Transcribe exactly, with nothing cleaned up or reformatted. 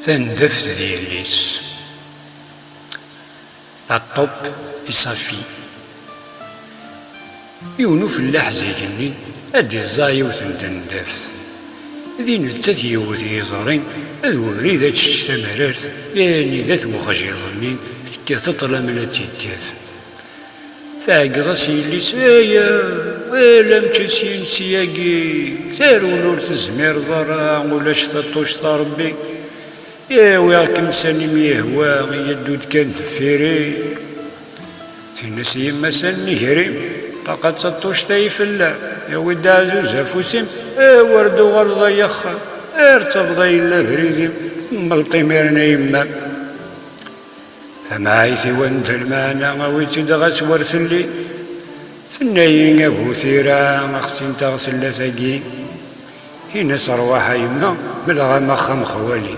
Tandaft d yelli-s. Aṭṭubb iṣafi. Yiwen ufellaḥ zik-nni ad d-iẓẓeɛ yiwet n tendaft. Di nettat yewwet yiẓri, d webrid ad tečč tamarart, yani d at wexjiḍ-nni tekkat ṭṭlam la tt-ikkat. Tɛeggeḍ-as yelli-s, aya, wala mačči syin siyagi, tarun ur tezmireḍ ara, ulac taṭṭuct a Rebbi. Yawi-kem sani mi yehwa, yeddu-d kan deffir-i. Tin-as yemma-s a nnger-im, ṭaqa d taṭṭuct ay fell-am, yawi-d aɛzuz afus-im, awer d-uɣaleḍ ay axxam, ar tabḍa yella abrid-im, temmelṭ imiren a yemma-m. Tamɛayt-iw anda lmeɛna, awi-tt-id ɣas wer telli. Tenna-yi a bu tira, axti n taɣ tella tagi. Ini-as rwaḥ a yemma, belɣem axxam xwali.